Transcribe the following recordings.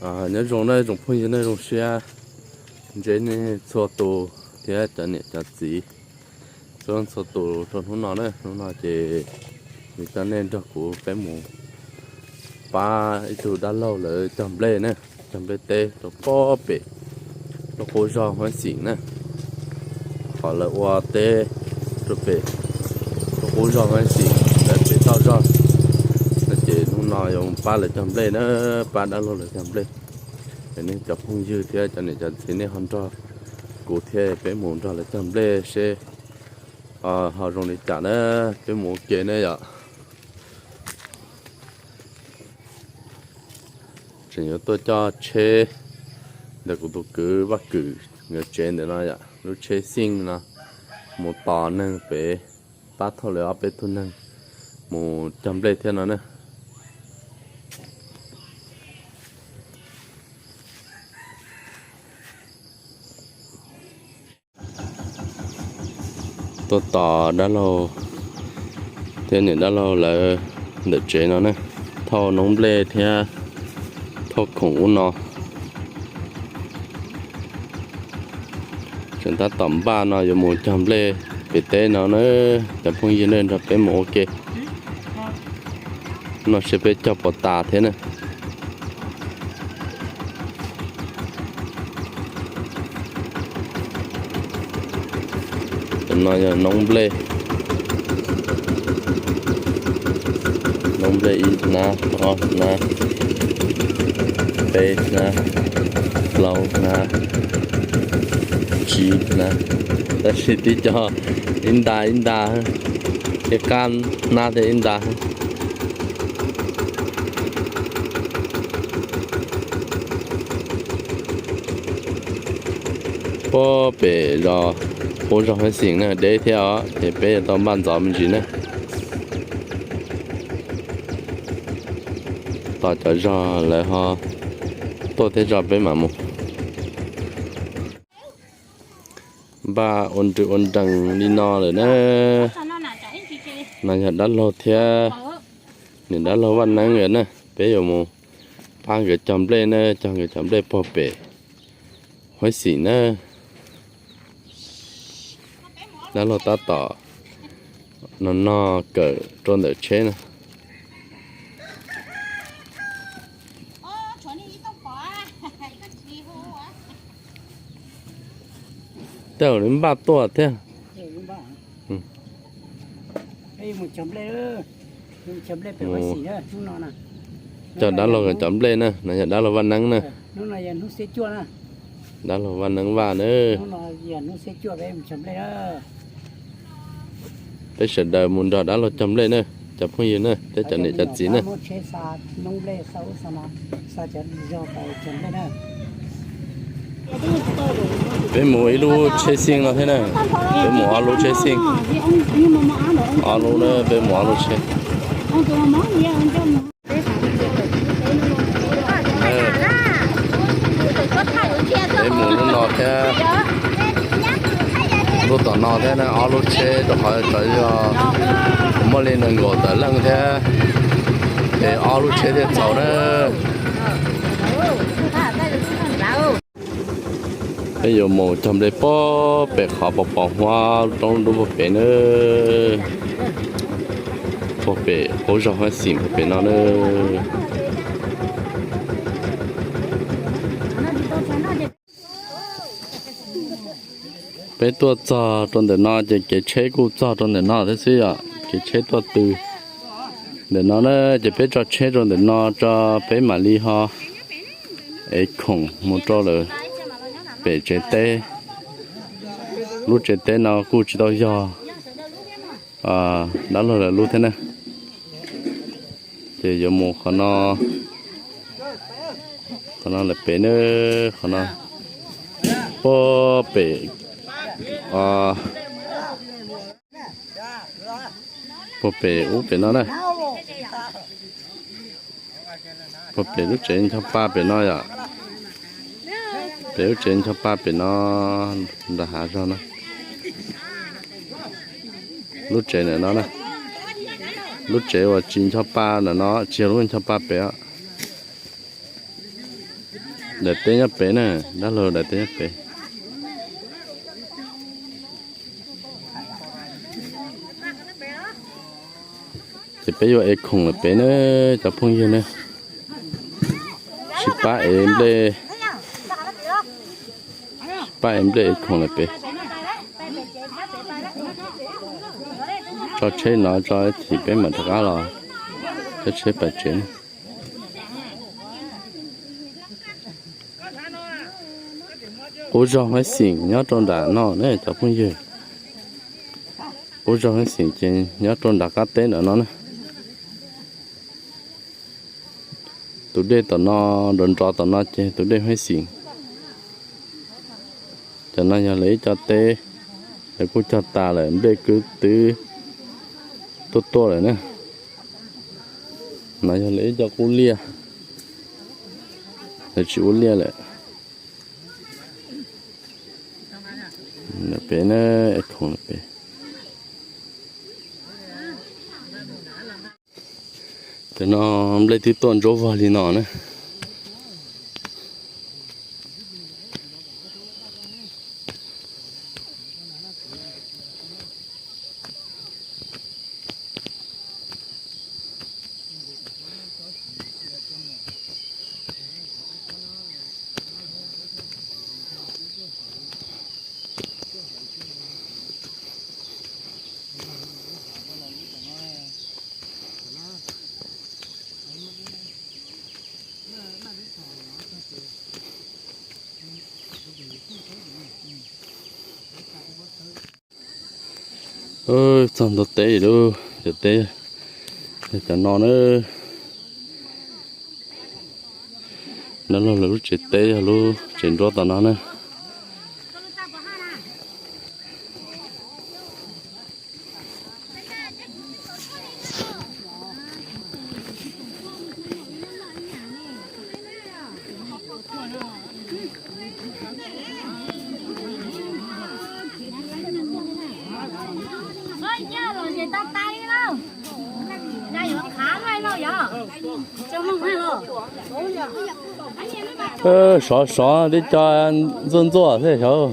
Nyob zoo na tsoom phooj ywg, nej zoo siab ntsev nej txhua tus thiab cov niam cov txiv txhua leej txhua tus rau hnub no na. Hnub no ces nws coj nej nrog kuv peb mus pab ib tug dab laug lawv cog nplej na, cog nplej teb rau pob pem lub qub zog Huab Xim na. Qhov lawv ua teb rau pem lub qub zog Huab Xim lawv pem toj zog no ces hnub no yuav mus pab lawv cog nplej na, pab dab laug lawv cog nplej. Es nej cov phooj ywg thiab cov niam cov txiv nej ho nrog kuv thiab peb mus nrog lawv cog nplej seb ho zoo li cas na. Peb mus ua ke na yom. Tseem yuav tuaj coj tsheb ntawm kuv tus kwv Vaj Kwm nkawd tsev ntawm no yom, lub tsheb xyeej no mus tos neeg pem, pab thauj lawv ob peb tug neeg mus cog nplej thiab no na. Tuaj tos dab laug thiab niam dab laug lawv ntawm tsev no na, thauj noob nplej thiab thauj khoom ub no. Tseem tab tom npaj no yuav mus cog nplej pem teb no na, cov phooj ywg nej nrog peb mus ua ke. No seb peb cog puas tas thiab na. Cov no yog noob nplej. Noob nplej ib hnab, ob hnab, peb hnab, plaub hnab, tsib hnab. Tab sis tib co ib nta ib nta, ib qab hnab thiab ib nta. Puag pem zos, qub zos Huab Xim na deb thiab os, ces peb yuav tau npaj ntxov me ntsis na. Tos cov zog lawv ho tuaj thiab tso peb mam mus. Npaj ua nrws ua nrees li no lawm na. No yog dab laug thiab niam dab laug Vaj Neeb lawm na. Peb yuav mus pab nkawd cog nplej na, cog nkawd cov nplej puag pem Huab Xim na. Dab laug tab tom no no kawm rau ntawm tsheb na. Tej zaum npaj tuaj thiab. Cog dab laug cov nplej na, no yog dab laug Vaj Neeb na. Dab laug Vaj Neeb Vaj na. Peb sawv daws mus nrog dab laug cog nplej na, cov phooj ywg na, thiab cov niam cov txiv na. Peb mus ib lub tsheb xyeej no thiab na. Peb mus ob lub tsheb xyeej. Ob lub na, peb mus ob lub tsheb. Peb mus lub no thiab, lub tom no thiab na, ob lub tsheb rau qhov tod yog muaj li nees nkaum tawm leej thiab, ces ob lub tsheb thiaj txaus na. Peb yuav mus cog nplej puag pem qhov pos pos huab roob dub puag pem na, puag pem qub zog Huab Xim puag pem no na. Peb tuaj txog rau ntawm no ces kev tsheb kuj txog rau ntawm no thiab xwb yom, kev tsheb tuaj tw ntawm no na, ces peb tso tsheb rau ntawm no tso, peb mam li ho ev khoom mus rau lawm pem tsev teb. Lub tsev teb no kuj tsis tau yog dab laug lawv lub thiab na. Ces yuav mus qhov no, qhov no lawm pem na, qhov no puag pem, puag pem ub pem no na. Puag pem lub tsev ncho pa pem no yom. Pem lub tsev ncho pa pem no, nram hav zog no. Lub tsev ntawm no na, lub tsev uas tsis ncho pa ntawm no, tsis yog lub ncho pa pem os. Daim teb nyob pem na, dab laug daim teb nyob pem. Ces peb yuav ev khoom lawm pem na, cov phooj ywg na. Sib pab ev nplej, sib pab ev nplej ev khoom lawm pem. Tso tsheb no tso, ces peb mam rov qab los cab tsheb pais tsev na. Qub zog Hab Xeem nyob rau nram no ne cov phooj ywg. Qub zog Hab Xeem ces nyob rau nram qab teb nram no na. Tus dej tom no, nrov nrov tom no ces tus dej Hab Xeem. Cov no yog lawv ib co teb, lawv kuj cog tas lawm, nplej kwv twb tuaj tuaj lawm na. No yog lawv ib co qub liaj, lawv tsis ua liaj lawm. Pem na, pem. Cov no nplej twb tuaj ntsuab vog li no na. Txog ntua teb lawm, cov teb, cov no na. No los lawv lub tsev teb yog lub tsev nruab tom no na. Sov sov, tej co ntxuaj ntxuaj thiab sov.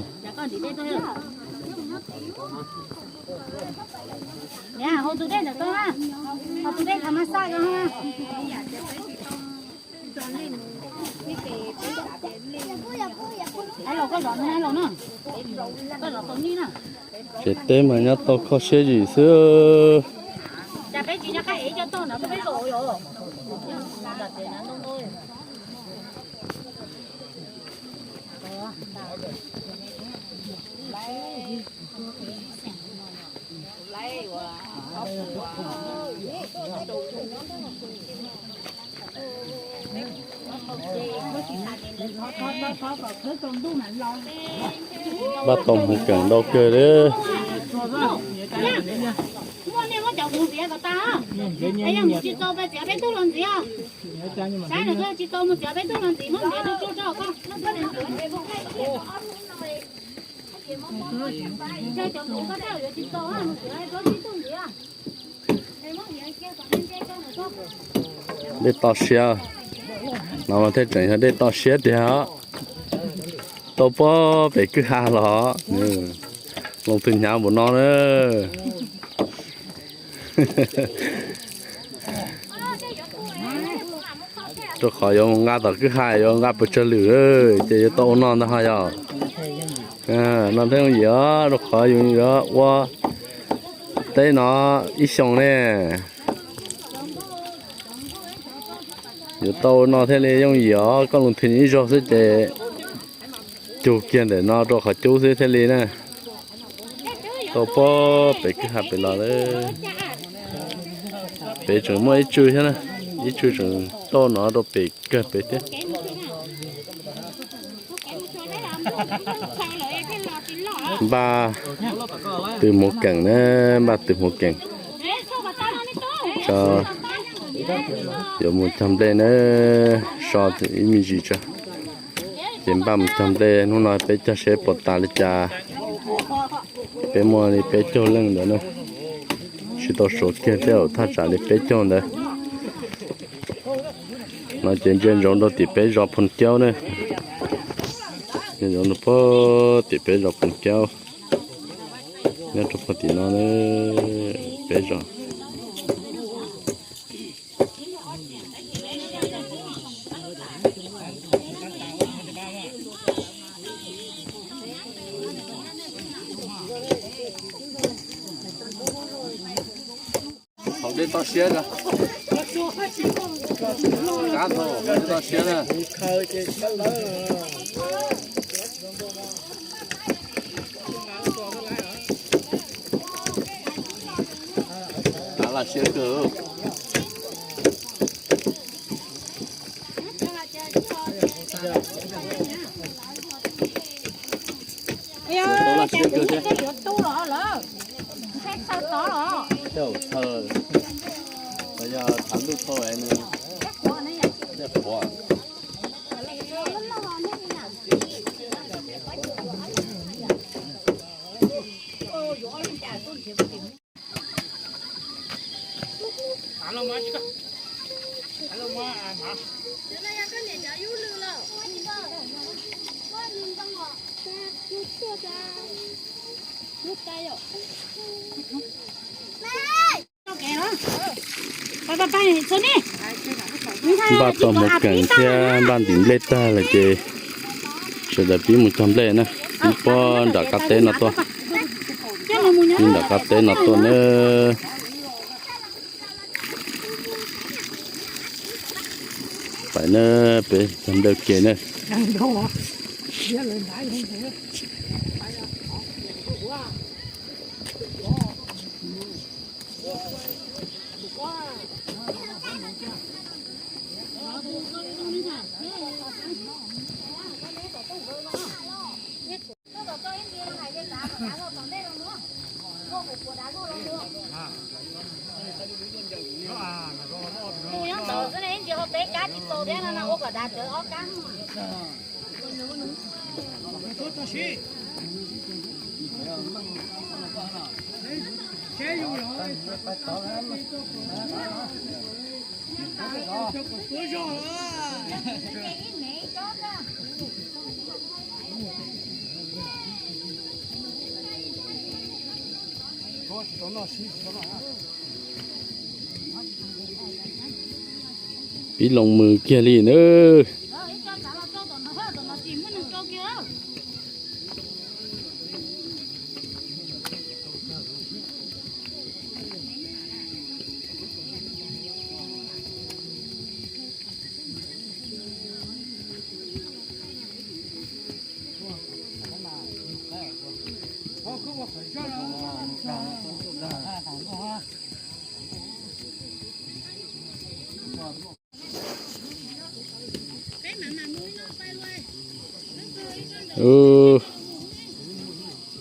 Tsev teb mas nyob tau kho siab zim xwb. Npaj tau hmoov keem ntau kawg li. Muaj nej muab cov hmoov txiav kom tag, yog mus tsis tau peb txiav peb tug los ntxiv. Saib nws tsis tau mus txiav peb tug los ntxiv, muab ntiav rau rau koj. Cov hmoov koj yuav tsis tau, mus txiav peb tug ntxiv. Dej toj siab, no mas thiaj tseem yog dej toj siab tiag. Tau pob pem kwj ha los, loo twg hnyav npaum no na. Rau qhov yuav mus nqa tom kwj ha yuav nqa pes tsawg lwm, ces yuav tau ua no ntag ho yog. No thiaj yooj yim os, rau qhov yus yuav ua teb no ib xyoos ne. Yuav tau ua no thiaj li yooj yim os, koj loo twg ib zaug xwb ces cug kiag ntawm no rau qhov cub xwb thiaj li na. Tau pob pem kwj ha pem los lawm. Pem tseem muaj ib tsw thiab na, ib tsw tseem tau no rau pem kawg pem thiab. Npaj tw hmoov keem na, npaj tw hmoov keem. Yuav mus cog nplej na, so ib me ntsis tso. Ces npaj mus cog nplej, hnub no peb cog seb puas tas li cas. Peb muaj li peb caug leej ntawd na, tsis tau suav kiag tej zaum thaj tsam li peb caug ntawd. No ces ntsia ntsoov rau tim peb zos Phoos Kiaub ne. Yuav rau pem peb zos Poos Caub, nyob rau pem tim no peb zos. Haus dej toj siab, dej toj siab na. Av laj siab kawg. Tej zaum thaw, yog thav ntuj thaum nws dej qhuav. Npaj tau mus kees thiab npaj ntim nplej tag lawm ces sawv daws pib mus cog nplej na, pib puag nram qab teb no tuaj, pib nram qab teb no tuaj na. Pais na, peb cog nplej ke na. Tus nyob ntawd xwb ne, ib ntsis ho peb kab tsis tau thiab no, ua kom dav tawv ob kab. Pib loo mws kiag li na.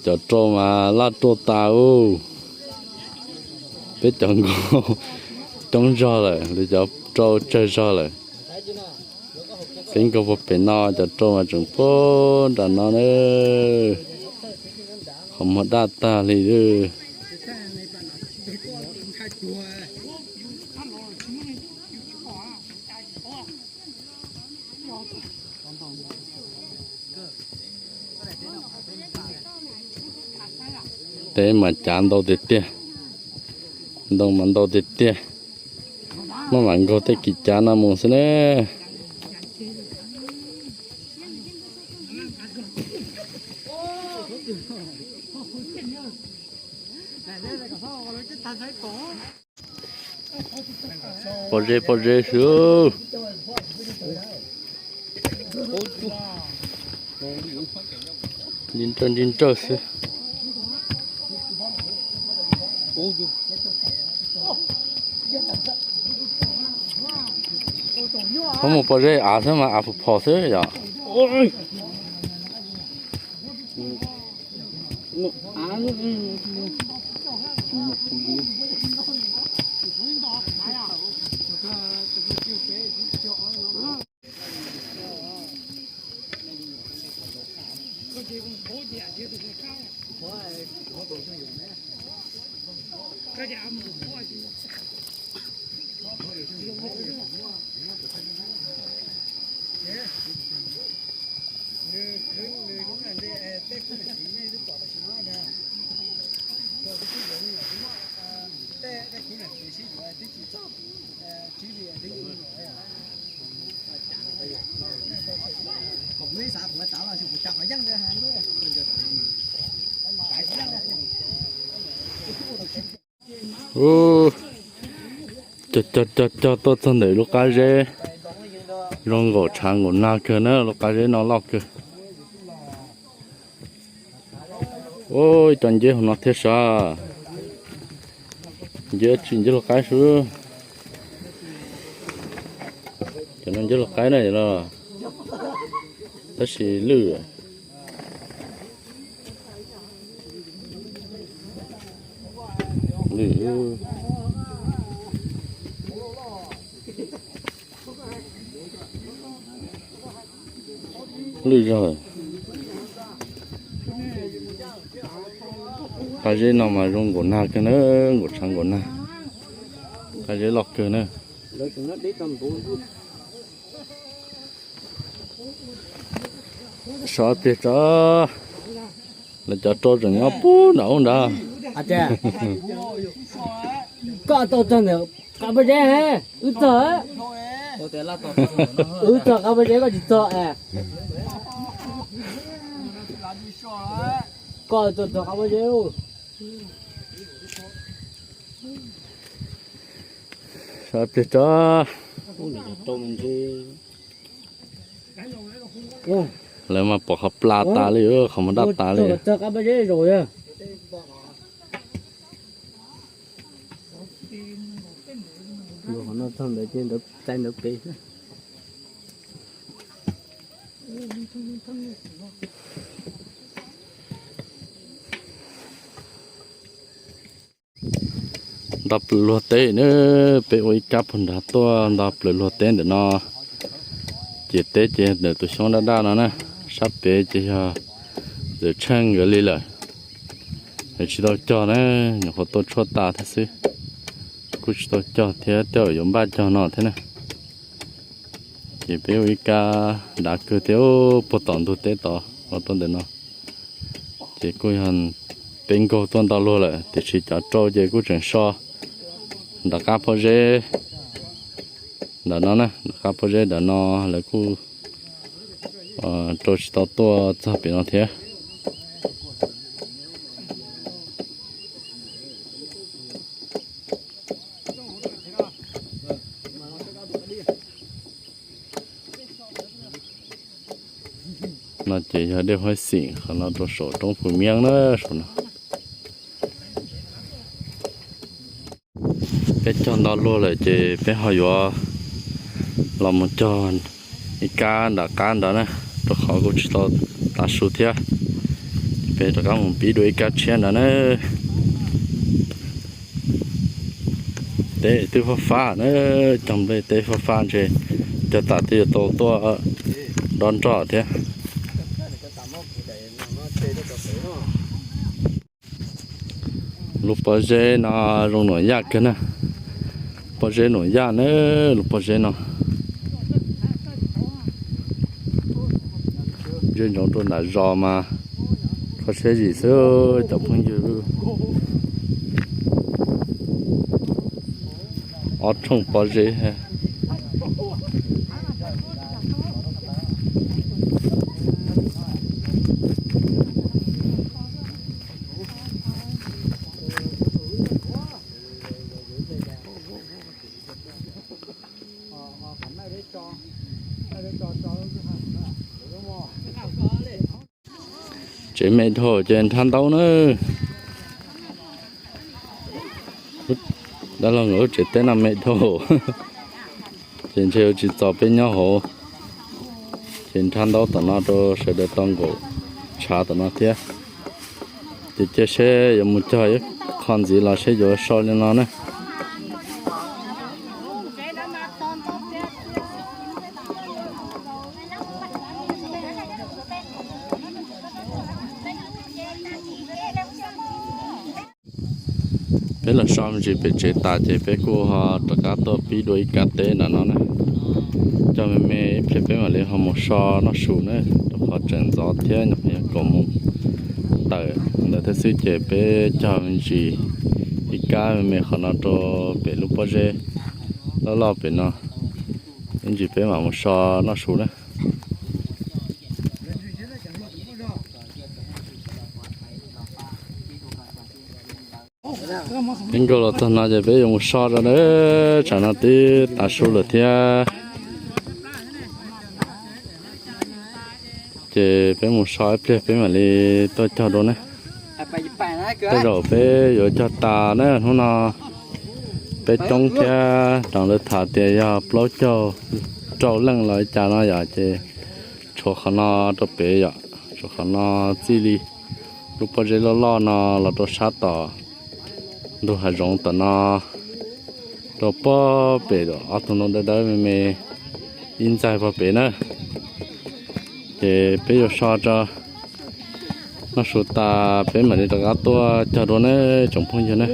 Cov rau mas laj ruaj tas ub. Peb cov nkaus coob zog lawm, lawv cov rau tsawg zog lawm. Peb nkaus puag pem no cov rau mas tseem puag nram no na. Qhov muag daj tag li. Teb mas cav ntau tiag tiag, ntoo mas ntau tiag tiag. Maj mam nkaug tej kev cav no mus xwb ne. Pob zeb pob zeb xwb. Ntsib nrawj ntsib nrawj xwb. Peb mus pob zeb av xwb mas av phom phom xwb yom. Ub, cog cog cog cog tuaj txog ntawm lub qab zeb, zoo nkaum tshav nkaum nag kawg na, lub qab zeb no loj kawg. Ub, ib co nceb hauv no thiab sav. Nceb tsis nceb lub qaib xwb. Cov no nceb lub qaib na los, tab sis lwj. Lwj, lwj zog. Qab zeb no mas zoo nkaum nag kawg na, nkaum tshav nkaum nag. Qab zeb loj kawg na. Sov tiag tso, lawv cov rau tseem nyob puag nram ub nrad. Koj tau txog ntawm qab pob zeb, wb txog, wb txog qab pob zeb koj tsis txog es. Koj tau txog qab pob zeb. Sov tiag tso. Lawv mas pom qhov pla tas li, qhov muag daj tas li. Nto plaws luag teb na, peb ua ib kab puag nrad tuaj nto plaws luag teb ntawm no. Ces teb ces ntawm tus xyoob daj daj no na, sab pem ces yog ntxawm tsheej nkawd li lawm. Tsis tau cog na, nyuam qhuav tuaj tshuaj tas thiab xwb, kuj tsis tau cog thiab, tej zaum yuav npaj cog no thiab na. Ces peb ua ib kab dav kawg thiab puag tom ntug teb tod los tuaj ntawm no. Ces kuj yog peb nkaug tuaj nto luag lawm, tiam sis cov rau ces kuj tseem so nram qab pob zeb ntawm no na, nram qab pob zeb ntawm no lawv kuj rau tsis tau tuaj txog pem no thiab. No ces yog dej Huab Xim qhov no rau saum roob Phu Miab na, saum no. Peb cog nto luag lawm ces peb ho yuav los mus cog ib kab nram qab ntawd na, rau qhov kuj tsis tau tav su thiab. Peb rov qab mus pib dua ib kab tshiab ntawd na. Teb twb fab fab na, cog nplej teb fab fab ntshe cog tas twb yuav tau tuaj dob nroj thiab. Lub pob zeb no zoo nuam yaj kawg na. Pob zeb nuam yaj na, lub pob zeb no. Zeb ntsoov rau nram zos mas kho siab zim xwb cov phooj ywg. Ob tshooj pob zeb. Tsev me dhau ces nrhab ntaub na. Dab laug nkawd lub tsev teb no me dhau, ces ntshe yuav tsis txaus peb nyob hauv. Ces nrhab ntaub tom no rau sawv daws tau nkaum tshav tom no thiab. Ces cia seb yuav mus cog ib qho ntxiv los seb yuav so li no na. Peb los so me ntsis pem tsev tas ces peb kuj ho rov qab tuaj pib dua ib kab teb nram no na. Me me ib pliag peb mam li ho mus so noj su na, rau qhov tseem ntxov thiab nyuam qhuav yog kaum moos tawm ntawd thiab xwb ces peb cog me ntsis ib kab me me qhov no rau pem lub pob zeb loj loj pem no, ib ntsis peb mam mus so noj su na. Peb nkaug los txog no ces peb yuav mus so tso na, tsam no twb tav su lawm thiab. Ces peb mus so ib pliag peb mam li tuaj cog dua na. Tej zaum peb yuav cog tas na, hnub no peb coob thiab, raws li lawv tham tias yog plaub caug rau leej los li cas no yom, ces tshuav qhov no rau pem yom, tshuav qhov no txij li lub pob zeb loj loj no los rau sab tom ntug hav zoov tom no, rau pob pem ob tug ntoo dawb dawb me me ib ntxaig pog pem na. Ces peb yuav so tso noj su tas peb mam li rov qab tuaj cog dua na tsoom phooj ywg na.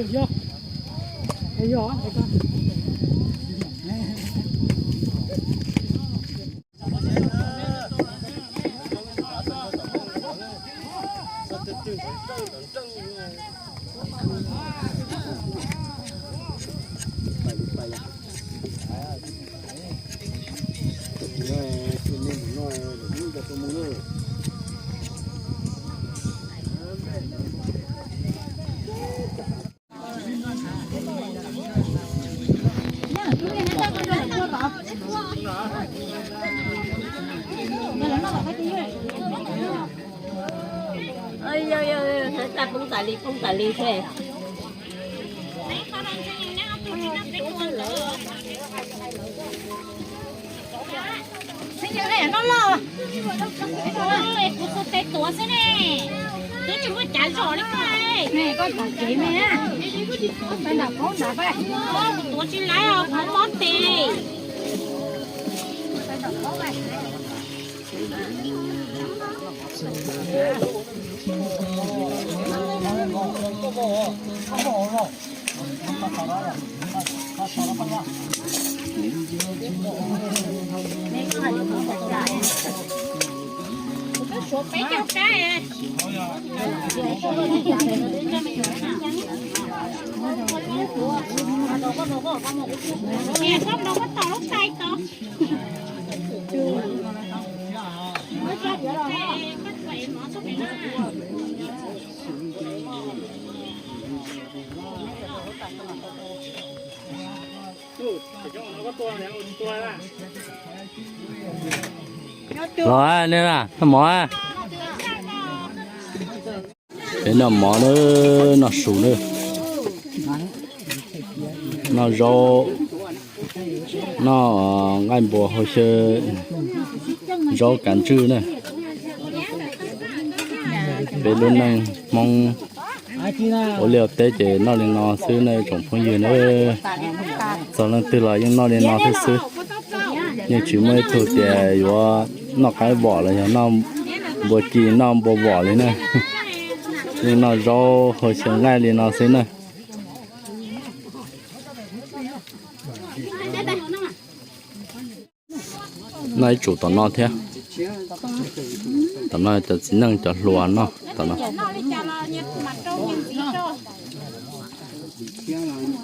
Poob tas li, poob tas li thiab. Kuv txog tes tuav xwb ne, twb tsis muaj cav zom li koj. Koj tom kev me, tuav tsis laib os, kuv mob tes. Suav peb caug kab. Koj nrog koj tos lub tais tos. Los ne, noj mov. Peb noj mov na, noj su na. Noj zaub, noj nqaij npua hau xyaw, zaub kav ntswj na. Peb lub neej Hmoob ua liaj ua teb ces noj li no xwb na tsoom phooj ywg na. Txog leej twg los yeej noj li no thiab xwb. Yeej tsis muaj ib tug tias yuav noj qaib vom los yog noj npua ci noj npua vom li na. Yeej noj zaub hau xyaw nqaij li no xwb na. Noj ib tsum tom no thiab. Tom no cov txiv neej cov hluas noj tom no.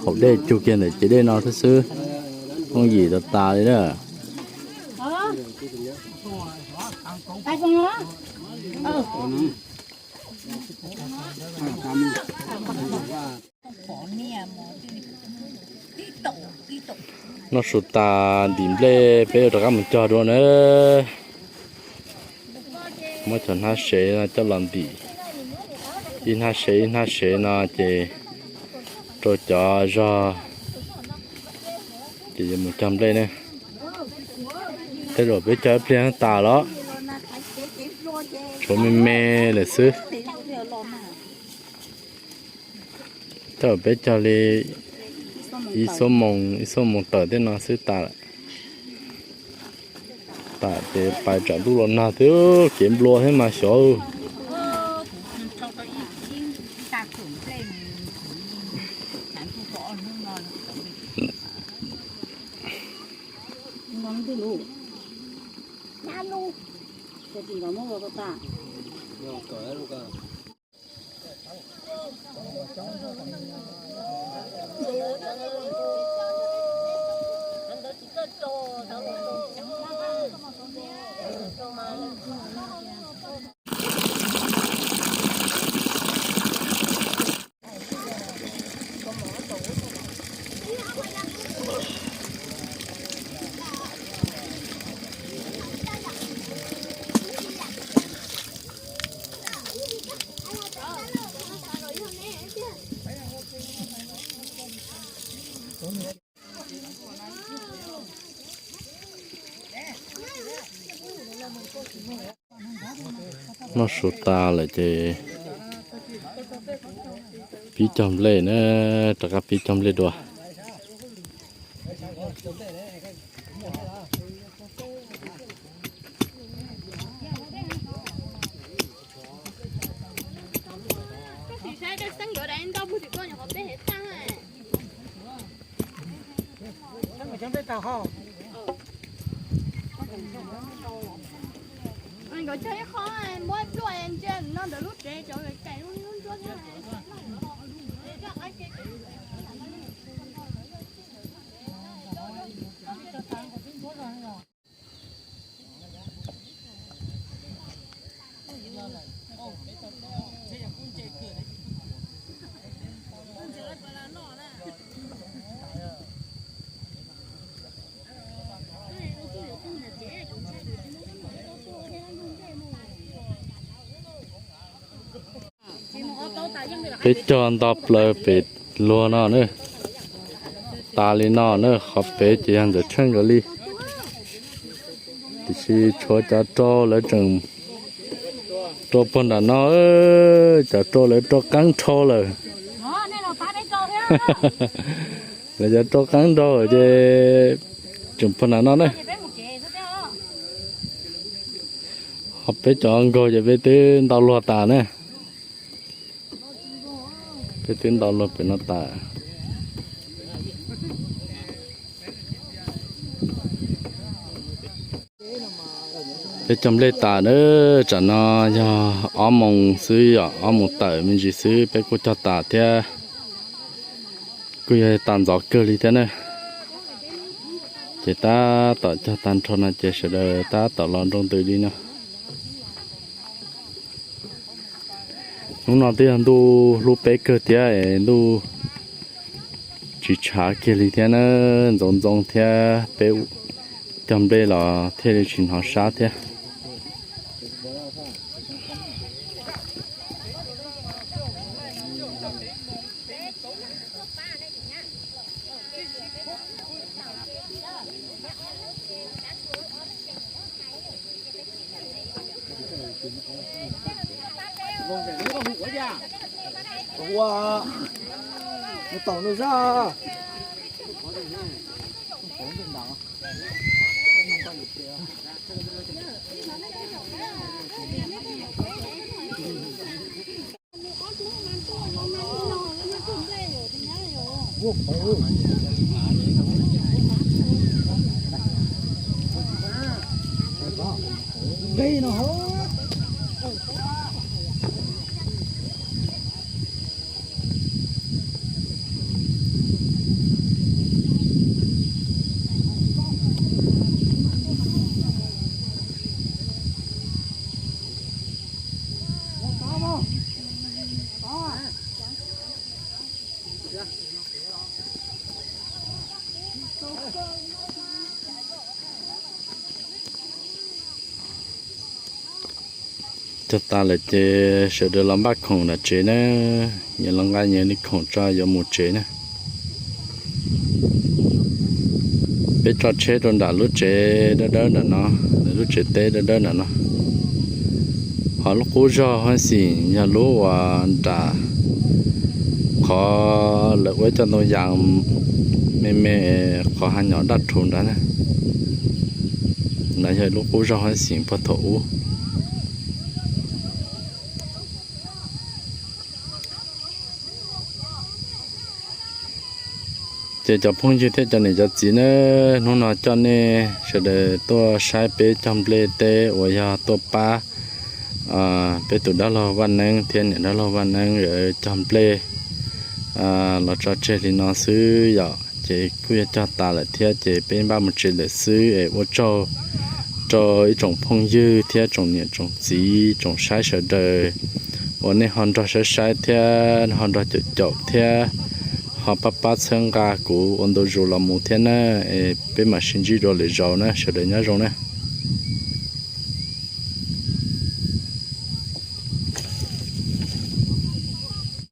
Haus dej cug kiag ntawm cev dej no xwb xwb, yooj yim tas tas li na. Noj su tas ntim nplej peb yuav rov qab mus cog dua na. Muab cov hnab sev no coj los ntim, ib hnab sev ib hnab sev no ces rau cov zog ces yuav mus cog nplej ne. Tej zaum peb cog ib pliag tas los, tshuav me me lawm xwb. Tej zaum peb cog li ib xuab moos ib xuab moos tawm tej no xwb tas lawm. Tas ces pais tsam ntuj los nag twb kev nplua thiab mas xyov. Noj su tas lawm ces pib cog nplej na, rov qab pib cog nplej dua. Nkawd cog ib qho, muab pluaj ntsia no ntawm lub tsev cov cais lub ntsuab thiab. Peb cog nto plaws pem luag no na. Tas li no na, qhov pem ces yog ntawm tsheej nkaus li. Tiam sis tshuav cov rau lawv tseem rau puag nram no, cov rau lawv rau qeeb dhau lawm. Lawv cov rau qeeb dhau ces tseem puag nram no na. Ho peb cov nkaug ces peb twb ntau luag tas na. Peb twb ntau luag pem no tas. Peb cog nplej tas na, tsam no yog ob moos xwb, yog ob moos tawm me ntsis xwb peb kuj cog tas thiab. Kuj yog tas ntxov kawg li thiab na. Ces tab tom cog tag nrho no ces sawv daws tab tom los nroo ntws li no. Hnub no twb yog ntuj hlub peb kawg thiab es ntuj tsis tshav kiag li thiab na, ntxoov ntxoo thiab peb cog nplej los thiaj li tsis hnov sab thiab. Cog tas lawm ces sawv daws los npaj khoom nram tsev na, yuav los nqa nyias li khoom tso yuav mus tsev na. Peb tso tsheb rau nram lub tsev dawb dawb nram no, lub tsev teb dawb dawb nram no. Ho lub qub zog hab xim yog lub uas nram qhov lawv ua cov ntoo yas me me, qhov hav nyom daj rhuv nrad na. Nrad yog lub qub zog hab xim puag thaum ub. Ces cov phooj ywg thiab cov niam cov txiv na, hnub no coj nej sawv daws tuaj saib peb cog nplej teb uas yog tuaj pab peb tus dab laug Vaj Neeb thiab niam dab laug Vaj Neeb cog nplej los tso tseg li no xwb yom. Ces kuj yog cog tas lawm thiab ces peb npaj mus tsev lawm xwb es ua tsaug rau ib tsoom phooj ywg thiab tsoom niam tsoom txiv tsoom saib sawv daws uas nej ho nrog saib saib thiab ho nrog caum caum thiab ho pab pab txhawb nqa kuv ua ntu zus los mus thiab na. Es peb mam sib ntsib dua lwm zaus na, sawv daws nyob zoo na.